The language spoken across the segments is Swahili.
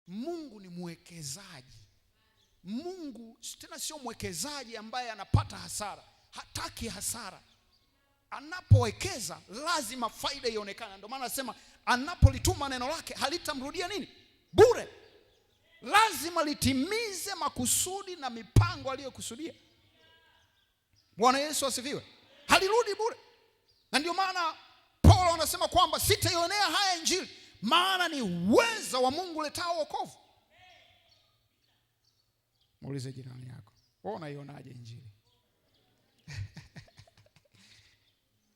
Mungu ni mwekezaji. Mungu tena sio mwekezaji ambaye anapata hasara. Hataki hasara. Anapowekeza lazima faida ionekane. Ndio maana anasema anapolituma neno lake halitamrudia nini? Bure. Lazima litimize makusudi na mipango aliyokusudia. Bwana Yesu asifiwe. Halirudi bure. Na ndio maana Paulo anasema kwamba sitaionea haya Injili, maana ni uweza wa Mungu uletao wokovu. Muulize jirani yako, wewe unaionaje Injili?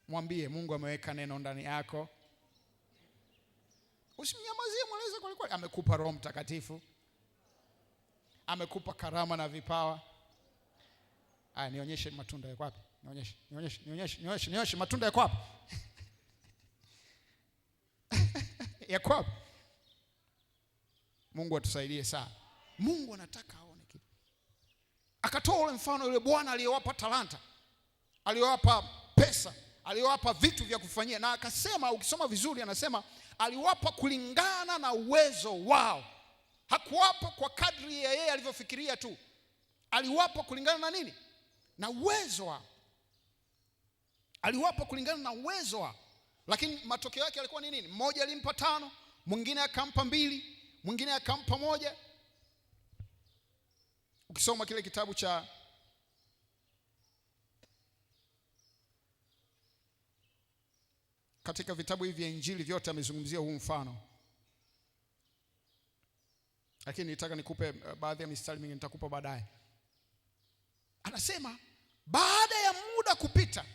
Mwambie Mungu ameweka neno ndani yako. Usimnyamazie, mweleze kweli kweli. Amekupa Roho Mtakatifu, amekupa karama na vipawa. Aya, nionyeshe matunda yako wapi? Nionyeshe, nionyeshe, nionyeshe, nionyeshe, nionyeshe matunda yako wapi? Yako wapi? Mungu atusaidie sana. Mungu anataka aone kitu. Akatoa ule mfano yule bwana aliyewapa talanta, aliyewapa pesa, aliyewapa vitu vya kufanyia, na akasema, ukisoma vizuri, anasema aliwapa kulingana na uwezo wao. Hakuwapa kwa kadri ya yeye alivyofikiria tu. Aliwapa kulingana na nini? Na uwezo wao. Aliwapa kulingana na uwezo wao. Lakini matokeo yake yalikuwa ni nini? Mmoja alimpa 5, mwingine akampa 2, mwingine akampa 1. Ukisoma kile kitabu cha katika vitabu hivi vya Injili vyote amezungumzia huu mfano. Lakini nitaka nikupe baadhi ya mistari mingi, nitakupa baadaye. Anasema baada ya muda kupita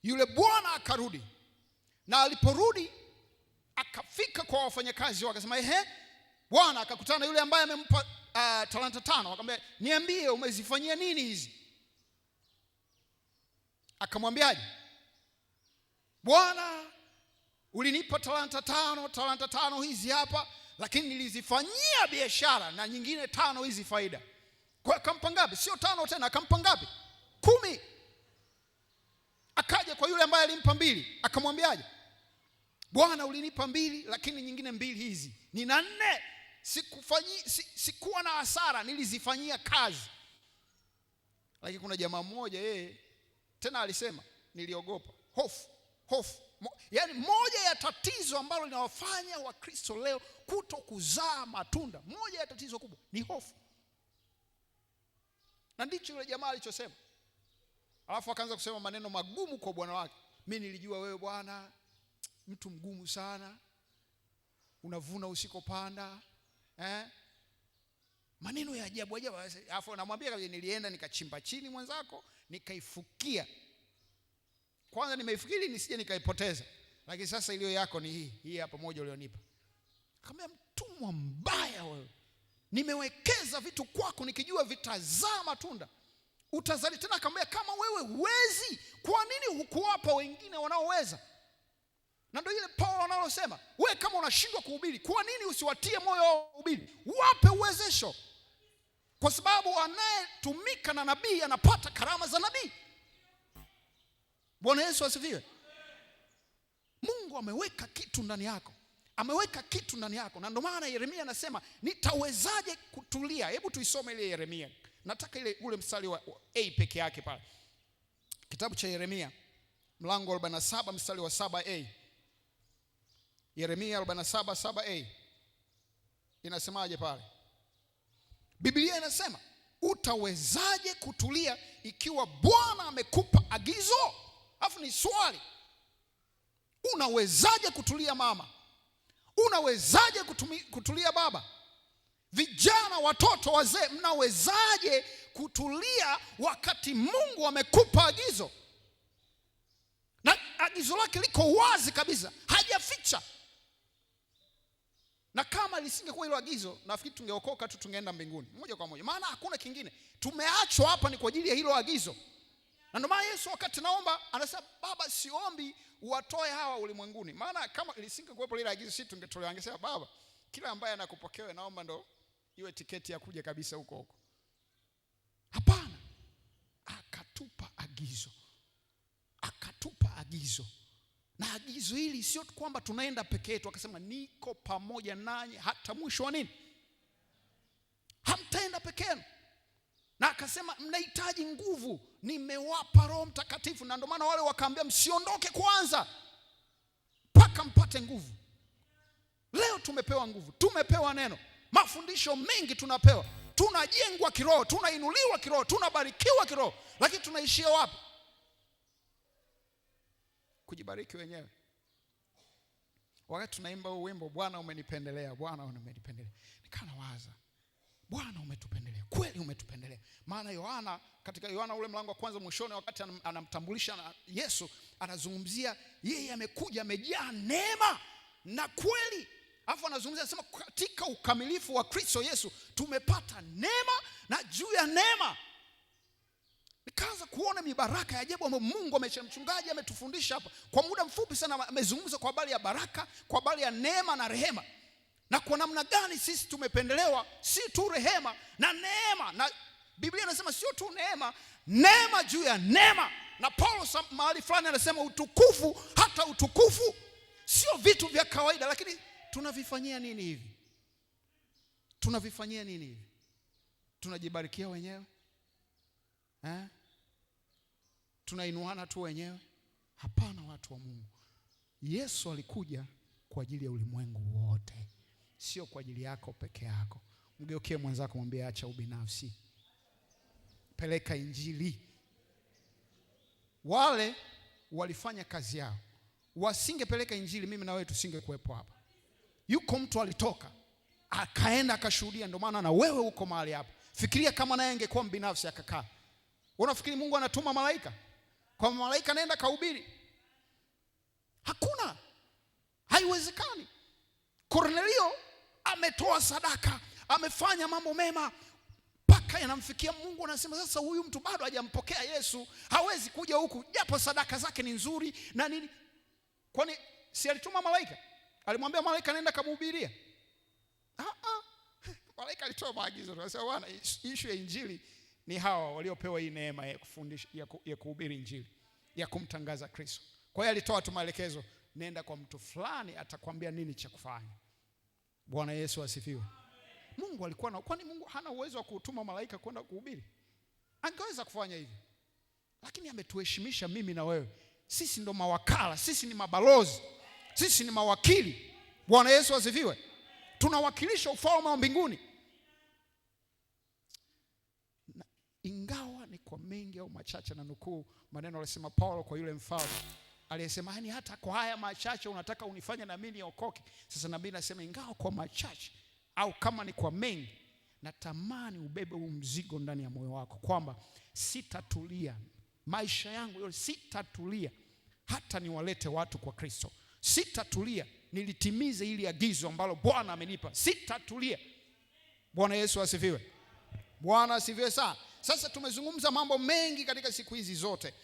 yule bwana akarudi, na aliporudi akafika kwa wafanyakazi wake, akasema ehe, bwana akakutana na yule ambaye amempa talanta 5, akamwambia niambie umezifanyia nini hizi? Akamwambiaje? Bwana, ulinipa talanta 5, talanta 5 hizi hapa, lakini nilizifanyia biashara na nyingine 5 hizi faida. Kwa akampa ngapi? Sio 5 tena, akampa ngapi? 10. Akaja kwa yule ambaye alimpa 2, akamwambiaje? Bwana, ulinipa 2, lakini nyingine 2 hizi. Nina 4. Sikuwa na hasara, nilizifanyia kazi. Lakini kuna jamaa mmoja yeye tena alisema niliogopa. Hofu, hofu. Yaani moja ya tatizo ambalo linawafanya Wakristo leo kutokuzaa matunda, moja ya tatizo kubwa ni hofu. Na ndicho yule jamaa alichosema. Alafu akaanza kusema maneno magumu kwa bwana wake. Mimi nilijua wewe bwana mtu mgumu sana, unavuna usikopanda. Maneno ya ajabu ajabu. Alafu namwambia kabisa, nilienda nikachimba chini mwenzako, nikaifukia. Kwanza nimeifikiri nisije nikaipoteza, lakini sasa iliyo yako ni hii, hii hapa moja ulionipa. Akamwambia mtumwa mbaya wewe, nimewekeza vitu kwako nikijua vitazaa matunda, utazali tena. Akamwambia kama wewe huwezi, kwa nini hukuwapa wengine wanaoweza? Na ndio ile Paulo analosema, wewe kama unashindwa kuhubiri, kwa nini usiwatie moyo wao kuhubiri? Wape uwezesho. Kwa sababu anayetumika na nabii anapata karama za nabii. Bwana Yesu asifiwe. Mungu ameweka kitu ndani yako. Ameweka kitu ndani yako. Na ndio maana Yeremia anasema nitawezaje kutulia? Hebu tuisome ile Yeremia. Nataka ule mstari wa A peke yake pale. Kitabu cha Yeremia mlango wa 47 mstari wa 7a. Yeremia 47:7a. Inasemaje pale? Biblia inasema utawezaje kutulia ikiwa Bwana amekupa agizo? Alafu ni swali. Unawezaje kutulia mama? Unawezaje kutulia baba? Vijana, watoto, wazee, mnawezaje kutulia wakati Mungu amekupa agizo? Na agizo lake liko wazi kabisa, hajaficha. Na kama lisingekuwa hilo agizo, nafikiri tungeokoka tu, tungeenda mbinguni moja kwa moja. Maana hakuna kingine. Tumeachwa hapa ni kwa ajili ya hilo agizo. Na ndio maana Yesu wakati naomba anasema Baba, siombi uwatoe hawa ulimwenguni. Maana kama lisingekuwepo lile agizo, sisi tungetolewa. Angesema Baba, kila ambaye anakupokea naomba ndo iwe tiketi ya kuja kabisa huko huko. Hapana. Akatupa agizo. Akatupa agizo. Na agizo hili sio kwamba tunaenda peke yetu, akasema niko pamoja nanyi hata mwisho wa nini? Hamtaenda peke yenu. Na akasema mnahitaji nguvu, nimewapa Roho Mtakatifu. Na ndio maana wale wakaambia msiondoke kwanza mpaka mpate nguvu. Leo tumepewa nguvu, tumepewa neno, mafundisho mengi tunapewa, tunajengwa kiroho, tunainuliwa kiroho, tunabarikiwa kiroho, lakini tunaishia wapi? Kujibariki wenyewe. Wakati tunaimba huu wimbo, Bwana umenipendelea, Bwana umenipendelea, nikawa nawaza, Bwana umetupendelea, kweli umetupendelea. Maana Yohana, katika Yohana ule mlango wa kwanza mwishoni, wakati anamtambulisha na Yesu, anazungumzia yeye amekuja amejaa neema na kweli. Alafu anazungumzia anasema katika ukamilifu wa Kristo Yesu tumepata neema na juu ya neema. Nikaanza kuona mibaraka ya ajabu ambayo Mungu amecha. Mchungaji ametufundisha hapa kwa muda mfupi sana, amezungumza kwa habari ya baraka, kwa habari ya neema na rehema, na kwa namna gani sisi tumependelewa, si tu rehema na neema. Na Biblia inasema sio tu neema, neema juu ya neema. Na Paulo mahali fulani anasema utukufu hata utukufu. Sio vitu vya kawaida, lakini tunavifanyia nini hivi? Tunavifanyia nini hivi? Tunajibarikia wenyewe? Tunainuana tu wenyewe? Hapana, watu wa Mungu. Yesu alikuja kwa ajili ya ulimwengu wote, sio kwa ajili yako peke yako. Mgeukie mwenzako, mwambie acha ubinafsi, peleka injili. Wale walifanya kazi yao, wasingepeleka injili, mimi na wewe tusingekuwepo hapa. Yuko mtu alitoka akaenda akashuhudia, ndio maana na wewe uko mahali hapa. Fikiria kama naye angekuwa mbinafsi akakaa. Unafikiri Mungu anatuma malaika? Kwa malaika naenda kahubiri? Hakuna, haiwezekani. Kornelio ametoa sadaka, amefanya mambo mema mpaka yanamfikia Mungu, anasema sasa huyu mtu bado hajampokea Yesu, hawezi kuja huku japo sadaka zake ni nzuri na nini. Kwani si alituma malaika? Alimwambia malaika nenda kamhubiria? Malaika alitoa maagizo. Tunasema bwana, issue ya injili ni hawa waliopewa hii neema ya kufundisha, ya kuhubiri injili, ya kumtangaza Kristo. Kwa hiyo alitoa tu maelekezo, nenda kwa mtu fulani atakwambia nini cha kufanya. Bwana Yesu asifiwe. Mungu alikuwa na, kwani Mungu hana uwezo wa kutuma malaika kwenda kuhubiri? Angeweza kufanya hivyo. Lakini ametuheshimisha mimi na wewe. Sisi ndo mawakala, sisi ni mabalozi, sisi ni mawakili. Bwana Yesu asifiwe. Tunawakilisha ufalme wa mbinguni. Na ingawa ni kwa mengi au machache, na nukuu maneno alisema Paulo kwa yule mfalme aliyesema, yani hata kwa haya machache unataka unifanye na mimi niokoke. Sasa nabii nasema ingawa kwa machache au kama ni kwa mengi, natamani ubebe huu mzigo ndani ya moyo wako kwamba sitatulia maisha yangu yote, sitatulia hata niwalete watu kwa Kristo. Sitatulia nilitimize ili agizo ambalo Bwana amenipa. Sitatulia. Bwana Yesu asifiwe. Bwana asifiwe sana. Sasa tumezungumza mambo mengi katika siku hizi zote.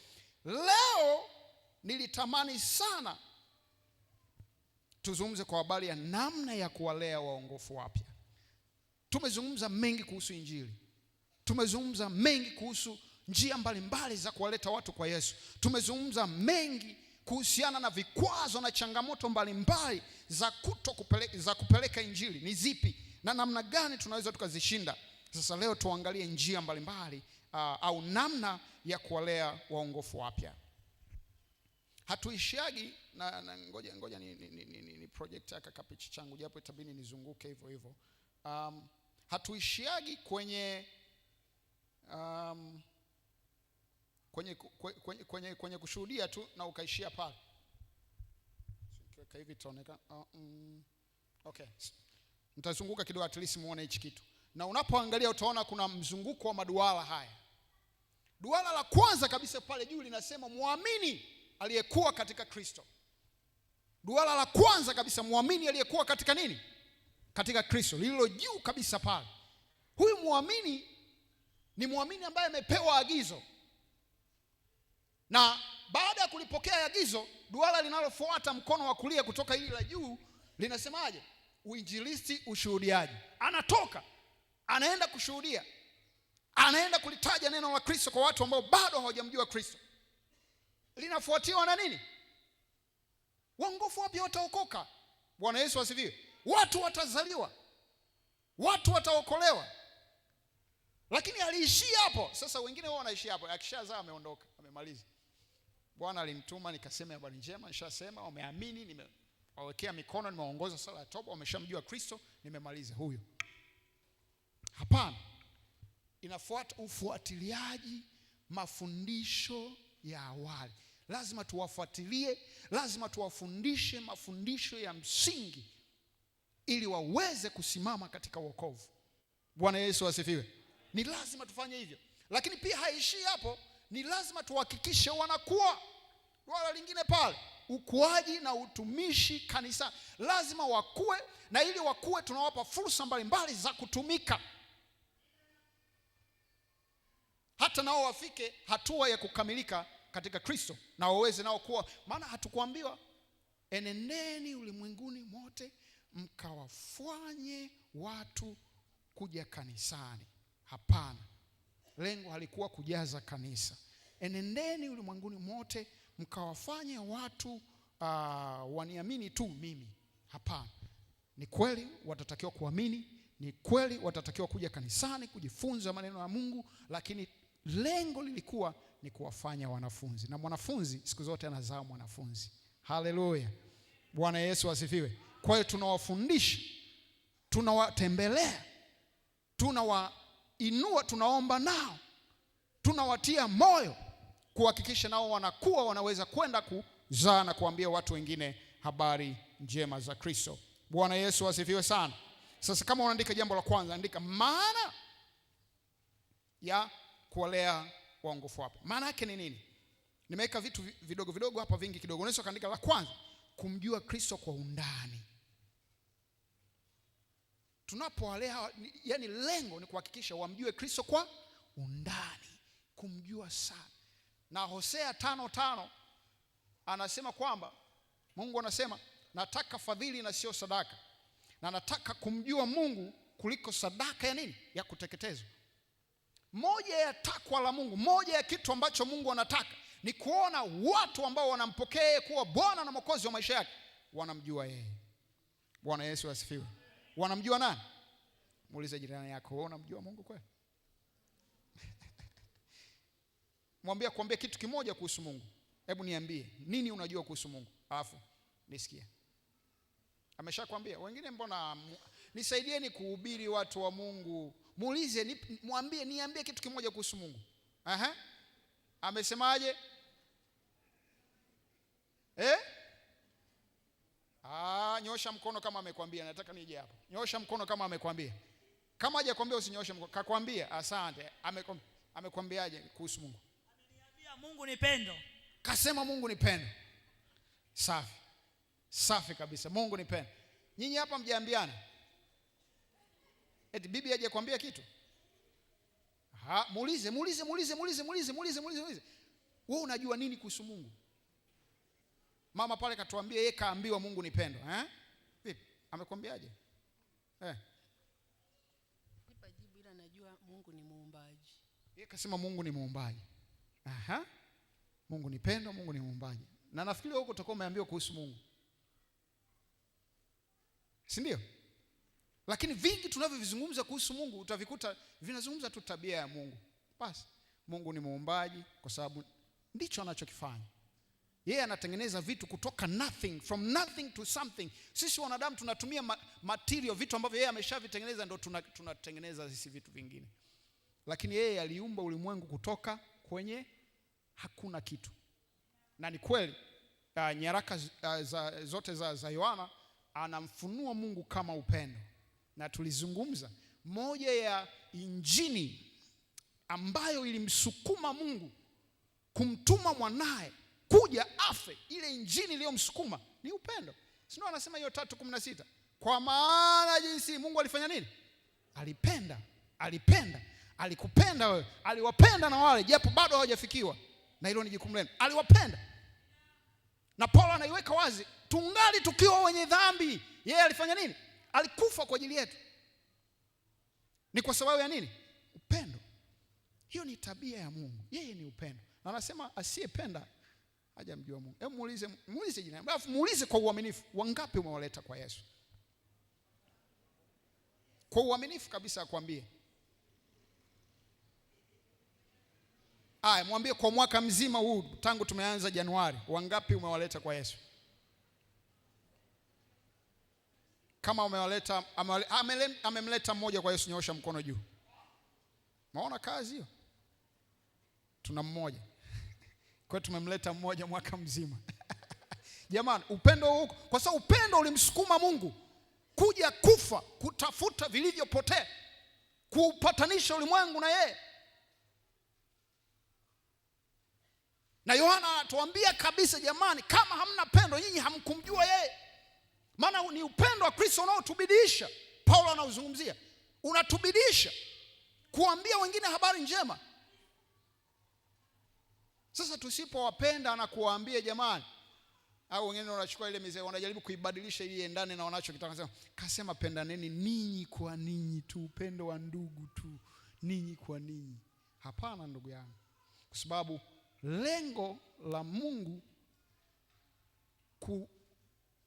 Leo nilitamani sana tuzungumze kwa habari ya namna ya kuwalea waongofu wapya. Tumezungumza mengi kuhusu injili. Tumezungumza mengi kuhusu njia mbalimbali za kuwaleta watu kwa Yesu. Tumezungumza mengi kuhusiana na vikwazo na changamoto mbalimbali za za kupeleka injili ni zipi na namna gani tunaweza tukazishinda. Sasa leo tuangalie njia mbalimbali au namna ya kuwalea waongofu wapya. Hatuishiagi na ngoja ni project yaka kapichi changu japo itabidi nizunguke hivyo hivyo. Hatuishiagi kwenye kwenye kushuhudia tu na ukaishia pale. Nikiweka hivi itaonekana. Okay. Nitazunguka kidogo at least muone hichi kitu. Na unapoangalia utaona kuna mzunguko wa maduara haya. Duara la kwanza kabisa pale juu linasema muamini aliyekuwa katika Kristo. Duara la kwanza kabisa, muamini aliyekuwa katika nini? Katika Kristo, lililo juu kabisa pale. Huyu muamini ni muamini ambaye amepewa agizo. Na baada ya kulipokea agizo, duara linalofuata mkono wa kulia kutoka hili la juu linasemaje? Uinjilisti, ushuhudiaji. Anatoka, anaenda kushuhudia, anaenda kulitaja neno la Kristo kwa watu ambao bado hawajamjua Kristo. Linafuatiwa na nini? Waongofu wapya wataokoka. Bwana Yesu asifiwe. Watu watazaliwa, watu wataokolewa. Lakini aliishia hapo. Sasa wengine wao wanaishia hapo, akishazaa ameondoka, amemaliza. Bwana alinituma nikasema habari njema, nishasema, wameamini, nimewawekea mikono, nimewaongoza sala ya toba, wameshamjua Kristo, nimemaliza huyo. Hapana. Inafuata ufuatiliaji, mafundisho ya awali. Lazima tuwafuatilie, lazima tuwafundishe mafundisho ya msingi ili waweze kusimama katika wokovu. Bwana Yesu asifiwe. Ni lazima tufanye hivyo. Lakini pia haishii hapo, ni lazima tuhakikishe wanakuwa. Wala lingine pale, ukuaji na utumishi kanisa. Lazima wakue, na ili wakue tunawapa fursa mbalimbali za kutumika, hata nao wafike hatua ya kukamilika katika Kristo na waweze nao kuwa. Maana hatukuambiwa enendeni ulimwenguni mote mkawafanye watu kuja kanisani. Hapana, lengo halikuwa kujaza kanisa. Enendeni ulimwenguni mote mkawafanye watu waniamini tu mimi. Hapana. Ni kweli watatakiwa kuamini, ni kweli watatakiwa kuja kanisani kujifunza maneno ya Mungu, lakini lengo lilikuwa ni kuwafanya wanafunzi. Na mwanafunzi siku zote anazaa mwanafunzi. Haleluya. Bwana Yesu asifiwe. Kwa hiyo tunawafundisha, tunawatembelea, tunawainua, tunaomba nao, tunawatia moyo kuhakikisha nao wanakuwa wanaweza kwenda kuzaa na kuambia watu wengine habari njema za Kristo. Bwana Yesu asifiwe sana. Sasa kama unaandika jambo la kwanza, andika maana ya kuwalea waongofu wapya. Maana yake ni nini? Nimeweka vitu vidogo vidogo hapa, vingi kidogo. Unaweza kaandika la kwanza, kumjua Kristo kwa undani. Tunapowalea, yani lengo ni kuhakikisha wamjue Kristo kwa undani, kumjua sana. Na Hosea 5:5 anasema kwamba Mungu anasema nataka fadhili na sio sadaka, na nataka kumjua Mungu kuliko sadaka ya nini? Ya kuteketezwa. Moja ya takwa la Mungu, moja ya kitu ambacho Mungu anataka ni kuona watu ambao wanampokea kuwa Bwana na Mwokozi wa maisha yake wanamjua yeye. Bwana Yesu asifiwe. Wanamjua nani? Muulize jirani yako, wewe unamjua Mungu kweli? Mwambie kuambia kitu kimoja kuhusu Mungu. Hebu niambie, nini unajua kuhusu Mungu? Alafu nisikie. Ameshakwambia. Wengine mbona nisaidieni kuhubiri watu wa Mungu. Muulize, mwambie, niambie kitu kimoja kuhusu Mungu. Aha. Amesemaje? Nyosha mkono kama amekwambia. Nataka nije hapo. Nyosha mkono kama amekwambia. Kama hajakwambia usinyoshe mkono. Kakwambia, asante. Amekwambiaje kuhusu Mungu? Ameniambia Mungu ni pendo. Kasema Mungu ni pendo. Safi. Safi kabisa. Mungu ni pendo. Nyinyi hapa mjaambiana? Eti bibi hajakwambia kitu? Ha, muulize, muulize, muulize, muulize, muulize, muulize, muulize. Wewe unajua nini kuhusu Mungu? Mama pale katuambia yeye kaambiwa Mungu ni pendo, eh? Vipi? Amekwambiaje? Nipa jibu, ila najua Mungu ni muumbaji. Yeye kasema Mungu ni muumbaji. Aha. Mungu ni pendo, Mungu ni muumbaji. Na nafikiri huko utakuwa umeambiwa kuhusu Mungu. Si ndio? Lakini vingi tunavyovizungumza kuhusu Mungu utavikuta vinazungumza tu tabia ya Mungu. Basi Mungu ni muumbaji kwa sababu ndicho anachokifanya. Yeye anatengeneza vitu kutoka nothing, from nothing to something. Sisi wanadamu tunatumia material, vitu ambavyo yeye ameshavitengeneza ndio tunatengeneza sisi vitu vingine. Lakini yeye aliumba ulimwengu kutoka kwenye hakuna kitu. Na ni kweli, nyaraka zote za Yohana anamfunua Mungu kama upendo. Na tulizungumza moja ya injini ambayo ilimsukuma Mungu kumtuma mwanae kuja afe, ile injini iliyomsukuma ni upendo. Sio anasema hiyo 3:16, kwa maana jinsi Mungu alifanya nini? Alipenda, alipenda, alikupenda wewe, aliwapenda na wale japo bado hawajafikiwa. Na hilo ni jukumu lenu. Aliwapenda. Na Paulo anaiweka wazi, tungali tukiwa wenye dhambi, yeye alifanya nini? Alikufa kwa ajili yetu. Ni kwa sababu ya nini? Upendo. Hiyo ni tabia ya Mungu. Yeye ni upendo. Na anasema asiyependa Hajamjua Mungu. Hebu muulize, muulize jina. Alafu muulize kwa uaminifu, wangapi umewaleta kwa Yesu? Kwa uaminifu kabisa akwambie. Aya, mwambie kwa mwaka mzima huu tangu tumeanza Januari, wangapi umewaleta kwa Yesu? Kama umewaleta, amemleta mmoja kwa Yesu, nyoosha mkono juu. Maona kazi hiyo? Tuna mmoja. Kwa hiyo tumemleta mmoja mwaka mzima. Jamani, upendo huko, kwa sababu upendo ulimsukuma Mungu kuja kufa, kutafuta vilivyopotea, kuupatanisha ulimwengu na yeye. Na Yohana anatuambia kabisa, jamani, kama hamna pendo nyinyi hamkumjua yeye. Maana ni upendo wa Kristo unaotubidiisha. Paulo anauzungumzia, unatubidisha kuambia wengine habari njema. Sasa tusipowapenda na kuwaambia jamani, au wengine wanachukua ile mizee wanajaribu kuibadilisha ili iendane na wanachokitaka. Wanasema, kasema pendaneni ninyi kwa ninyi tu, upendo wa ndugu tu, ninyi kwa ninyi. Hapana ndugu yangu, kwa sababu lengo la Mungu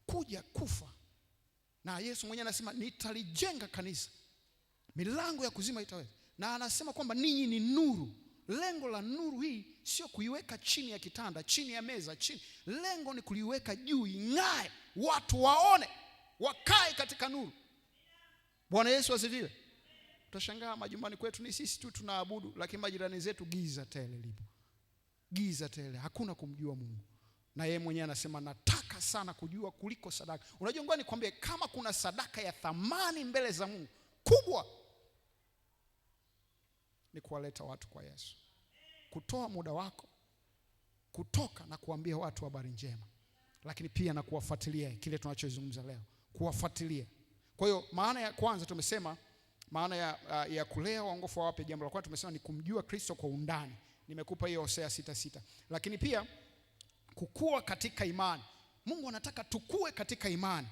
kuja kufa, na Yesu mwenyewe anasema nitalijenga kanisa, milango ya kuzima itaweza. Na anasema kwamba ninyi ni nuru. Lengo la nuru hii sio kuiweka chini ya kitanda, chini ya meza, chini. Lengo ni kuliweka juu, ing'ae, watu waone, wakae katika nuru. Bwana Yesu asifiwe. Utashangaa majumbani kwetu ni sisi tu tunaabudu, lakini majirani zetu giza tele lipo. Giza tele, hakuna kumjua Mungu. Na yeye mwenyewe anasema nataka sana kujua kuliko sadaka. Unajua, ngoja nikwambie, kama kuna sadaka ya thamani mbele za Mungu kubwa ni kuwaleta watu kwa Yesu. Kutoa muda wako kutoka na kuambia watu habari njema, lakini pia na kuwafuatilia, kile tunachozungumza leo, kuwafuatilia. Kwa hiyo maana ya kwanza tumesema, maana ya kulea waongofu wa wapya, jambo la kwanza tumesema ni kumjua Kristo kwa undani. Nimekupa hiyo Hosea 6:6. Lakini pia kukua katika imani. Mungu anataka tukue katika imani,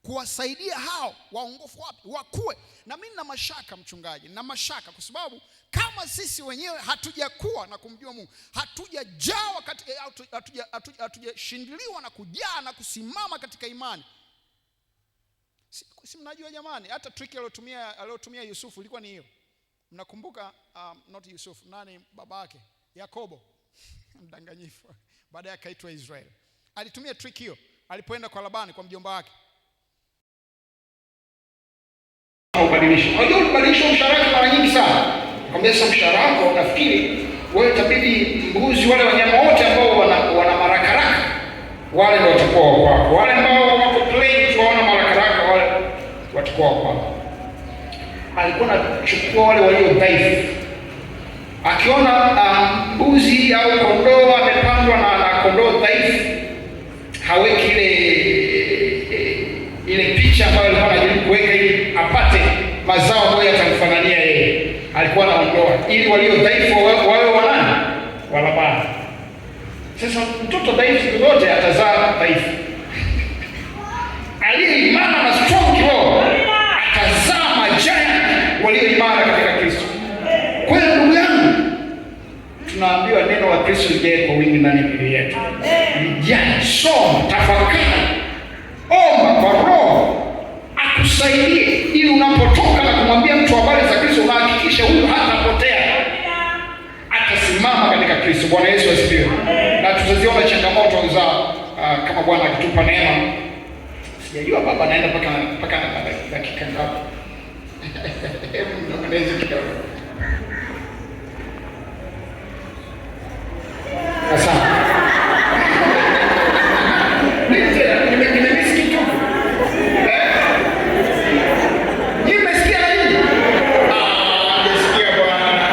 kuwasaidia hao waongofu wapya wakue. Na mimi nina mashaka mchungaji, nina mashaka kwa sababu kama sisi wenyewe hatujakuwa na kumjua Mungu, hatujajawa katika, hatujashindiliwa na kujaa na kusimama katika imani. Si mnajua jamani, hata trick aliyotumia Yusufu ilikuwa ni hiyo. Mnakumbuka, not Yusuf, nani babake? Yakobo. Mdanganyifu. Baadaye akaitwa Israel. Alitumia trick hiyo alipoenda kwa Labani, kwa mjomba wake. Ubadilisho. Unajua ubadilisho mshahara wake mara nyingi sana. Nikamwambia sasa mshahara wako nafikiri wewe itabidi mbuzi wale wanyama wote ambao wana marakaraka wale ndio watakuwa wako. Wale ambao wako plain tu hawana marakaraka wale watakuwa wako. Alikuwa anachukua wale walio dhaifu. Akiona mbuzi au kondoo amepandwa na kondoo dhaifu, haweki ile picha ambayo alikuwa anajaribu kuweka ili apate mazao ambayo yatamfanania yeye. Alikuwa anaondoa ili walio dhaifu wawe wanani? Wa Labani. Sasa mtoto dhaifu siku zote atazaa dhaifu. Aliye imara na strong kiroho atazaa majani walio imara katika Kristo. Kwa hiyo ndugu yangu, tunaambiwa neno la Kristo lijae kwa wingi ndani ya mioyo yetu. Lijae, soma, tafakari, omba kwa Roho akusaidie ili unapotoka na kumwambia mtu habari za Kristo unahakikisha huyu hatapotea, atasimama katika Kristo. Bwana Yesu asifiwe. Na tutaziona changamoto za kama Bwana akitupa neema. Sijajua baba anaenda mpaka dakika ngapi. Hebu mnong'oneze kidogo. Asante. Nini tena? Nimemiss kitu. Nyinyi mmesikia na nini? Nimesikia bwana.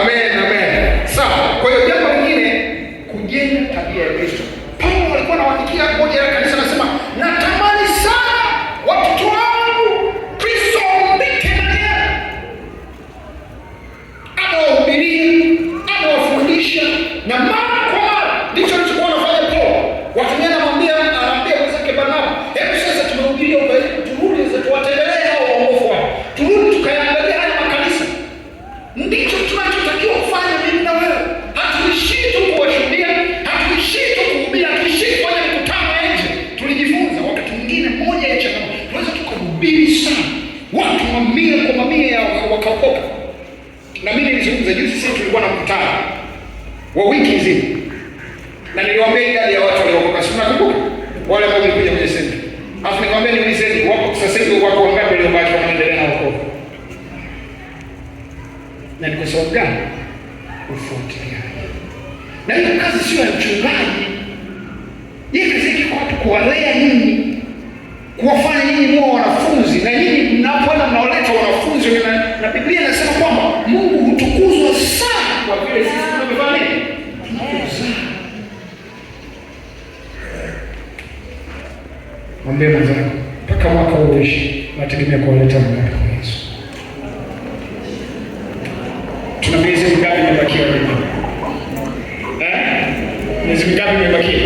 Amen, amen. Sawa. Kwa hiyo jambo lingine, kujenga tabia ya Kristo. Paulo alikuwa anawaandikia moja ya kanisa, anasema natamani sana watoto wangu Kristo aumbike Wakahubiri sana, watu mamia kwa mamia wakaokoka. Na mimi nilizungumza juzi, sisi tulikuwa na mkutano wa wiki nzima na niliwaambia idadi ya watu waliokoka, si mnakumbuka? Wale ambao walikuja kwenye semina. Alafu nikamwambia niulizeni, wako sasa hivi wako wangapi waliobaki wanaendelea na wokovu? Na ni kwa sababu gani? Ufuatiliaji. Na hiyo kazi sio ya mchungaji. Yeye kazi yake kwa watu kuwalea nyinyi, kuwafanya nyinyi muwe wanafunzi, na nyinyi mnapoenda mnawaleta wanafunzi na Biblia inasema kwamba Mungu hutukuzwa sana kwa vile sisi tunavyofanya nini? Tunavyozaa. Mwambie mwenzako mpaka mwaka huu uishi, nategemea kuwaleta wangapi kwa Yesu. Tuna miezi mingapi imebakia? Miezi mingapi imebakia?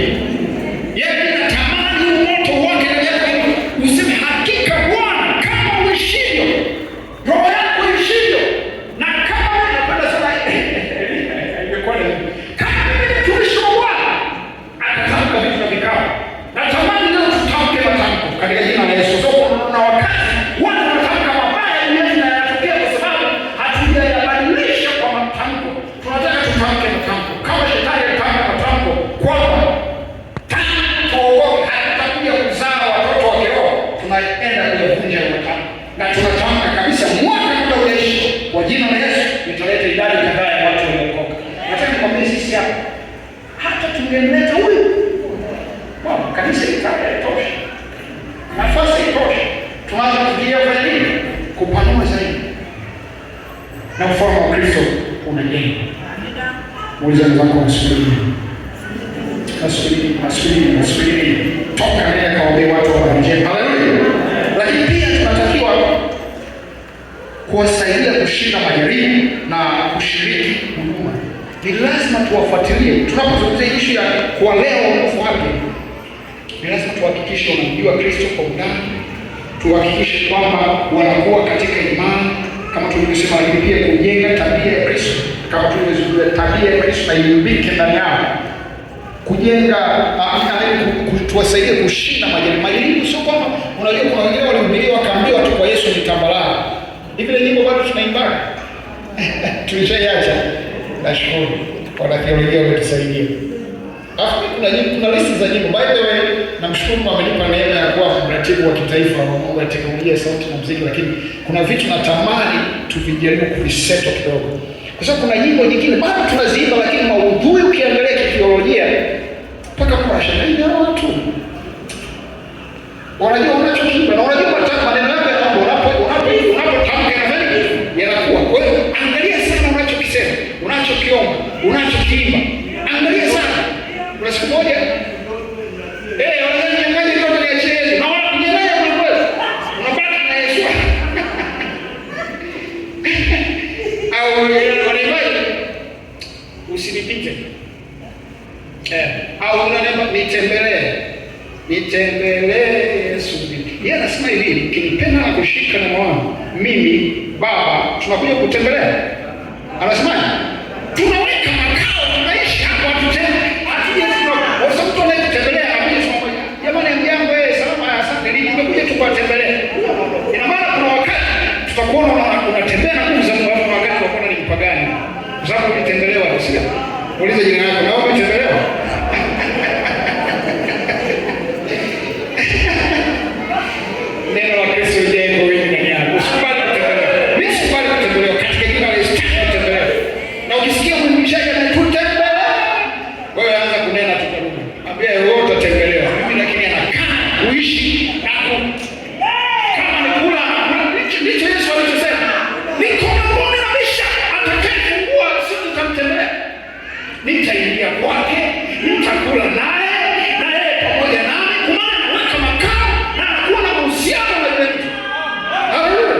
Yeye anatamani moto wake ndani yako, useme hakika Bwana, kama uishivyo, roho yako ishivyo, na kama wewe unapenda sana imekuwa ni kama mimi ni mtumishi wa Bwana, akatamka vitu na vikao. Natamani leo tutamke matamko katika jina la Yesu. So kuna wakati watu wanatamka mabaya duniani na yanatokea kwa sababu hatujayabadilisha kwa matamko. Tunataka tutamke matamko kama shetani alitamka matamko kwamba tangu tuokoke hatutakuja kuzaa watoto wa kiroho. Tunaenda kuyavunja matamko na tunatamka kabisa, mwaka kabla hujaisha, kwa jina la Yesu nitaleta idadi kadhaa ya watu waliokoka. Nataka nikwambie sisi hapa, hata tungemleta huyu Bwana, kanisa itaja haitoshi, nafasi haitoshi. Tunaanza kufikiria kufanya nini? Kupanua zaidi, na ufalme wa Kristo unajengwa. Muulize mwenzako, unasubiri nini? Nasubiri, nasubiri, nasubiri nini? Toka nenda kawaambie watu habari njema. Haleluya! Lakini pia tunatakiwa kuwasaidia kushinda majaribu na kushiriki huduma. Ni lazima tuwafuatilie. Tunapozungumzia ishu ya kuwalea waongofu wapya, ni lazima tuhakikishe wanamjua Kristo kwa undani, tuhakikishe kwamba wanakuwa katika imani kama tulivyosema, lakini pia kujenga tabia ya Kristo kama tulivyozungumza, tabia ya Kristo na iumbike ndani yao, kujenga tuwasaidie kushinda majaribu. Majaribu sio kwamba unajua, kuna wengine walihubiriwa wakaambiwa tu kwa Yesu ni tambarare. Hivi ile nyimbo bado tunaimbaga? Tulishaiacha. Nashukuru wanatheolojia wametusaidia. Alafu kuna nyimbo, kuna listi za nyimbo. By the way, namshukuru Mungu amenipa neema ya kuwa mratibu wa kitaifa wa mambo ya teknolojia sauti na muziki, lakini kuna vitu natamani tuvijaribu kuviseto kidogo, kwa sababu kuna nyimbo nyingine bado tunaziimba, lakini maudhui ukiangalia kitheolojia mpaka mtu anashangaa, hawa watu wanajua unachokiimba na unajua maneno yako ya mambo unapotamka yanafanya yanakuwa. Kwa hiyo angalia sana unachokisema, unachokiomba, unachokiimba, angalia sana. Kuna siku moja wananyang'anya ndio niachie Yesu na wanakunyang'anya kwa kweli, unabaki na Yesu au wanaimbaje, usinipite au unaniambia nitembelee, nitembelee Yesu. Yeye anasema hivi, mkinipenda na kushika neno wangu mimi Baba, tunakuja kutembelea. Anasemaje? Tunaweka makao, tunaishi hapo, hatuja kwa sababu mtu anayetembelea anakuja tunamwambia, jamani, hamjambo, salama, asante, nimekuja tu kuwatembelea. Ina maana kuna wakati tutakuona unatembea na nguvu za Mungu, alafu kuna wakati tutakuona ni mpagani, kwa sababu ulitembelewa, sio? Muulize jirani yako, na wewe umetembelewa? Neno la Kristo lijae kwa wingi ndani yako. Usikubali kutembelewa. Mimi sikubali kutembelewa katika jina la Yesu, sitaki kutembelewa. Na ukisikia mwimbishaji anatutembelea, wewe anza kunena tu kwa lugha. Ambia wewe utatembelewa. Mimi lakini anakaa kuishi na kama ni kula anakula. Ndicho Yesu alichosema. Niko mlangoni nabisha, atakayefungua siku nitamtembelea. Nitaingia kwake, nitakula naye, na yeye pamoja nami, kwa maana anaweka makao na anakuwa na mahusiano na yule mtu. Haleluya.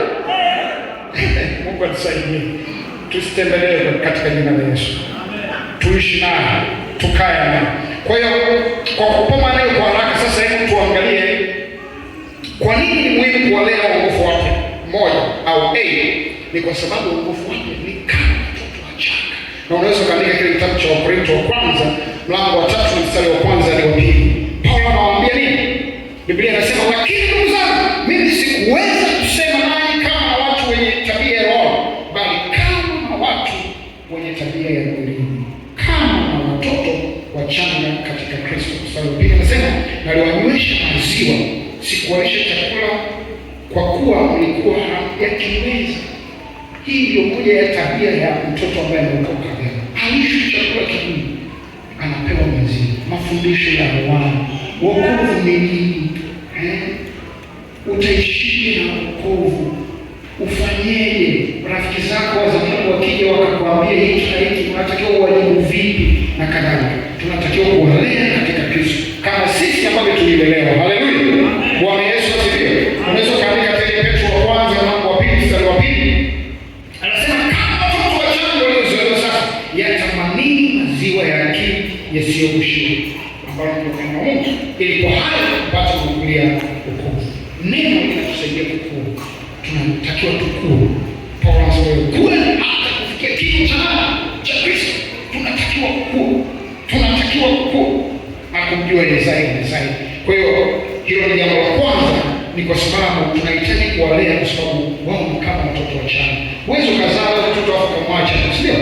Mungu atusaidie. Tusitembelee katika jina la Yesu. Tuishi naye, tukae naye. Kwa hiyo kwa kupa maana hiyo kwa haraka sasa, hebu tuangalie kwa nini ni muhimu kuwalea waongofu wapya. Moja au A, ni kwa sababu waongofu wapya ni kama watoto wachanga. Na unaweza ukaandika kile kitabu cha Wakorintho wa kwanza mlango wa 3 mstari wa kwanza hadi wa 2. Paulo anawaambia nini? Biblia inasema, lakini ndugu zangu, mimi sikuweza Kwa kuwa mlikuwa hamjakiweza. Hii ndio moja ya tabia ya mtoto ambaye ameokoka leo. Halishwi chakula kigumu, anapewa maziwa, mafundisho ya awali. Wokovu ni nini? Eh? Utaishije na wokovu? Ufanyeje? Rafiki zako wa zamani wakija wakakwambia hiki na hiki, unatakiwa uwajibu vipi na kadhalika. Tunatakiwa kuwalea katika Kristo kama sisi ambavyo tulilelewa. Haleluya, Bwana Yesu asifiwe. Unaweza ukaandika tena Petro wa kwanza mlango wa 2 mstari wa 2, anasema kama watoto wachanga waliozoelewa sasa, yatamanini maziwa ya akili yasiyogushiwa, ambayo ndio neno la Mungu, ili kwa hayo mpate kukulia wokovu. Neno linatusaidia kukua, tunatakiwa tukue. Paulo anasema kue hata kufikia kimo cha Kristo. Tunatakiwa kukua, tunatakiwa kukua na kumjua yeye zaidi na zaidi. Kwa hiyo hilo ni jambo la kwanza, ni kwa sababu tunahitaji kuwalea, kwa sababu wao ni kama watoto wachanga. Huwezi ukazaa mtoto afu ukamwacha, si ndio?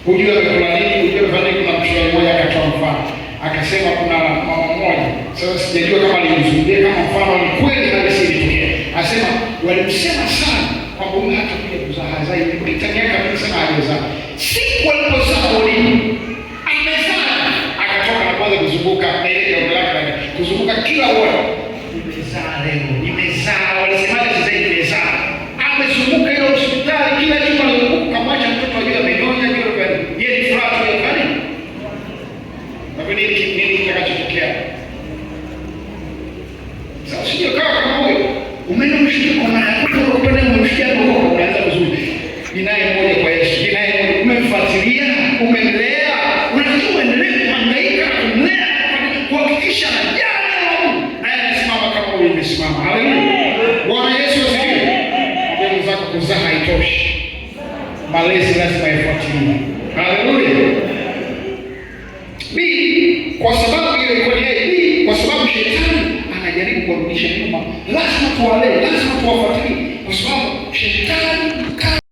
Hujui amekula nini, hujui amefanya nini. Kuna mchungaji mmoja akatoa mfano, akasema kuna mama mmoja, sasa sijajua kama alimzungumzia kama mfano ni kweli halisi ilitokea. Anasema walimsema sana kwamba huyu hata kuja kuzaa hazai, imepita miaka mingi sana hajazaa. Siku alipozaa mwalimu amezaa, akatoka na kuanza kuzunguka na ile jambo lake la kuzunguka kila wodi, nimezaa leo, nimezaa, walisemaje sasa hivi nimezaa. Amezunguka ile hospitali kila chumba anazunguka, kamwacha mtoto ajue amenyonya, ajue gani, yeye ni furaha tu ya gani. Na nini kitakachotokea? Sasa usije ukawa kama huyo, umeenda mshikia kwa mara ya kwanza, ukapenda umemshikia kwa unaanza vizuri, ninaye mmoja kwa Yesu, ninaye mmoja, umemfuatilia, umemlea, unatakiwa uendelee kuhangaika na kumlea, kuhakikisha anajaa neno la Mungu, naye anasimama kama huyu imesimama. Haleluya, Bwana Yesu asifiwe. Mwambie mwenzako kuzaa haitoshi, malezi lazima yafuatiliwe. Haleluya. B, kwa sababu ile ilikuwa ni A. B, kwa sababu shetani anajaribu kuwarudisha nyuma, lazima tuwalee, lazima tuwafuatilie, kwa sababu shetani mkali.